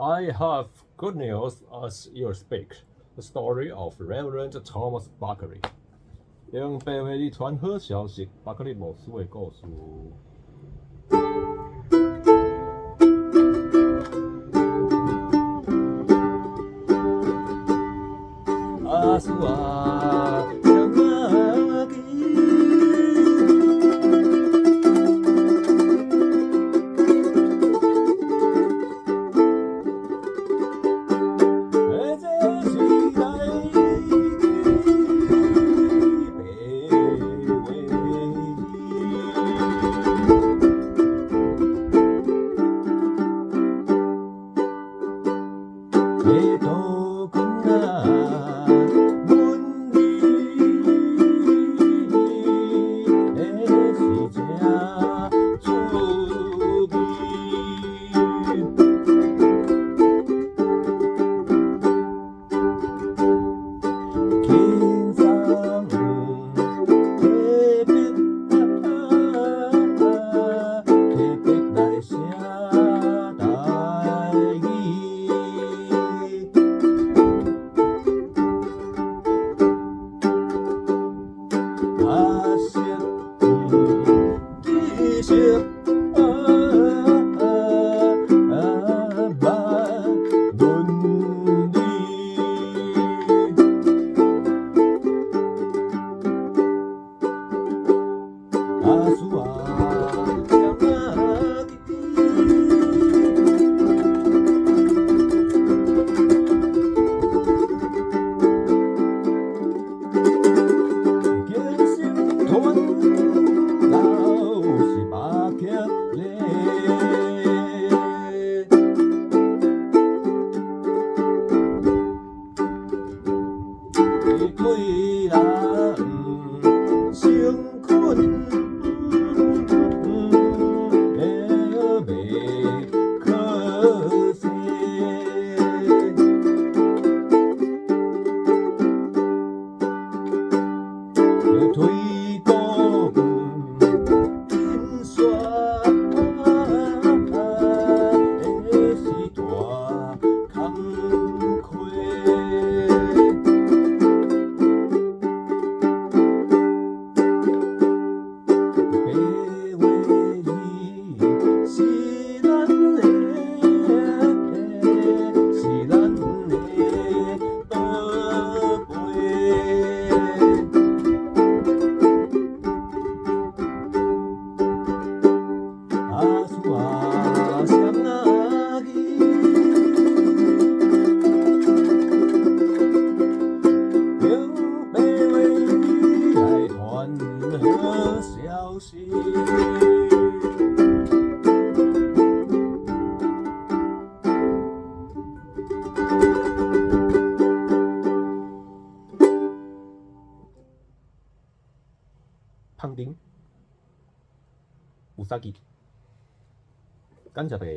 I have good news as you speak. The story of Reverend Thomas Buckley. 用白話字傳好消息，巴克利牧師的故事。阿叔啊，雙仔這是台語白話字，的杜君啊，阮你的是真趣味。輕鬆提筆提筆來寫台語。阿叔知識萬倫理。阿叔啊，雙仔敬心團老是巴克禮。對人誠懇袂可惜。推廣印刷是大工課。白話字是咱的，是咱的寶貝。阿叔啊，雙仔用白話來傳好消息。胖丁，うさぎ，感謝大家。